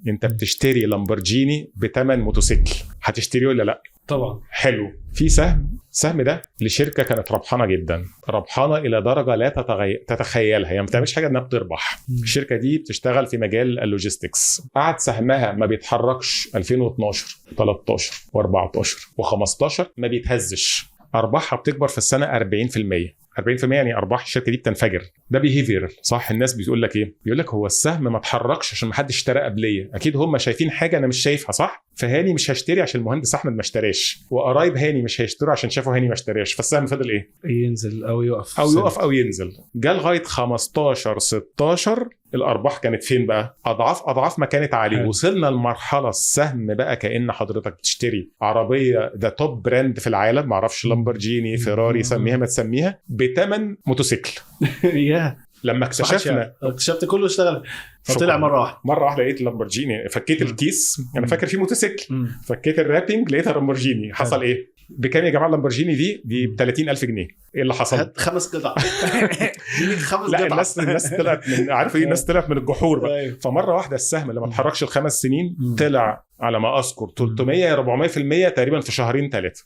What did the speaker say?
انت بتشتري لامبرجيني بثمن موتوسيكل، هتشتريه ولا لا؟ طبعا. حلو. في سهم، السهم ده لشركة كانت ربحانه جدا، ربحانه الى درجه لا تتخيلها، يعني ما بتعملش حاجة انها بتربح. الشركة دي بتشتغل في مجال ال logistics. قعد سهمها ما بيتحركش 2012، 13 و14 و15، ما بيتهزش. ارباحها بتكبر في السنة 40%، 40%، يعني ارباح الشركة دي بتنفجر. ده behavior، صح؟ الناس بتقول لك ايه؟ بيقول لك هو السهم ما اتحركش عشان ما حدش اشترى قبليه، اكيد هم شايفين حاجة انا مش شايفها، صح؟ فهاني مش هشتري عشان المهندس احمد ما اشتراش، وقرايب هاني مش هيشتروا عشان شافوا هاني ما اشتراش، فالسهم فضل ايه؟ ينزل او يقف. او يقف او ينزل. جه لغاية 15، 16، الارباح كانت فين بقى؟ اضعاف اضعاف ما كانت عليه. وصلنا لمرحلة السهم بقى كأن حضرتك بتشتري عربية the top brand في العالم، معرفش لامبرجيني، فيراري، سميها ما تسميها، بثمن موتوسيكل. يا لما اكتشفنا اكتشفت كله اشتغل فطلع شكراً. مرة واحده. مرة واحدة لقيت لامبرجيني، فكيت الكيس، انا فاكر فيه موتوسيكل، فكيت ال wrapping لقيتها لامبرجيني. حصل ايه؟ بكام يا جماعة اللامبرجيني دي؟ دي ب 30,000 جنيه. ايه اللي حصل؟ هات خمس قطع، اديني خمس لا قطع. الناس طلعت من، عارف ايه، الناس طلعت من الجحور بقى. فمره واحدة السهم اللي ما اتحركش ال5 سنين طلع على ما اذكر 300، 400% تقريبا في شهرين ثلاثه.